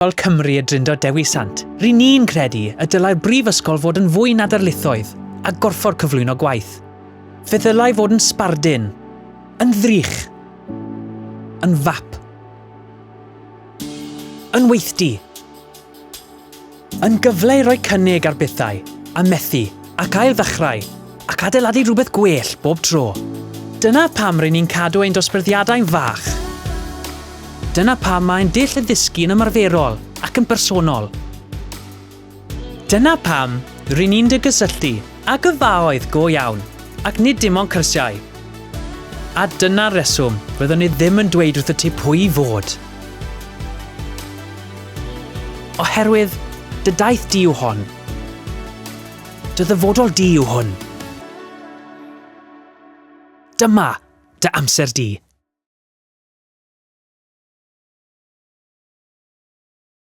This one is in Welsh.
Brifysgol Cymru y Drindod Dewi Sant, ry'n ni'n credu y dylai'r brifysgol fod yn fwy na darlithoedd a gorfod cyflwyno gwaith. Fe ddylai fod yn sbardun, yn ddrych, yn fap, yn weithdy, Yn gyfle i roi cynnig ar bethau, a methu, ac ail-ddechrau, ac adeiladu rhywbeth gwell bob tro. Dyna pam ry'n ni'n cadw ein dosbarthiadau'n fach. Dyna pam mae'n dull addysgu yn ymarferol ac yn bersonol. Dyna pam ry'n ni'n dy gysylltu â gyrfaoedd go iawn, ac nid dim ond cyrsiau. A dyna'r rheswm fyddwn ni ddim yn dweud wrthyt ti pwy i fod. Oherwydd, dy daith di yw hon. Dy ddyfodol di yw hwn. Dyma dy amser di.